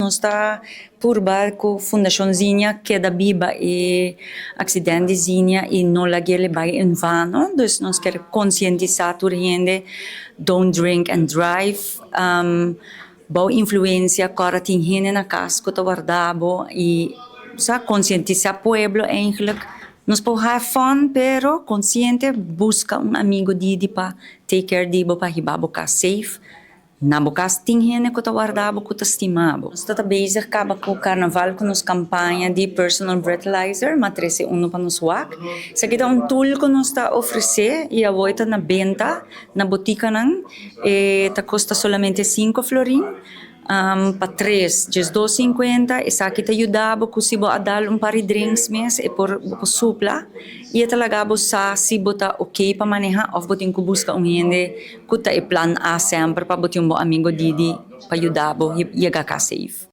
Nos ta purba ku Fundashon Zinia keda biba e aksident di Zinia i no lag'é bai en vano. Dus nos ke konsientisá tur hende, don't drink and drive. Bou influensia, kòrda tin hende na kas ku ta warda bo i sa konsientisá pueblo eigenlijk. Nos por have fun, pero konsiente, buska un amigu didi pa take care di bo, pa hiba bo kas safe. Na bo kas tin hende ku ta warda bo, ku ta stima bo. Nos ta bezig kaba ku karnaval ku nos kampaña di personal breathalyzer, m'a trese unu pa nos wak. Esaki ta un tool ku nos ta ofresé i awor ta na benta na botikanan. E ta kosta solamente 5 florin. Pa tres, 12,50. Esaki ta yuda bo ku si bo a dal un par di drinks mes, e por bo por supla i e ta laga bo sa si bo ta okay pa manehá òf bo tin ku buska un hende ku ta e plan A semper pa bo tin un bon amigu didi pa yuda bo yega kas safe.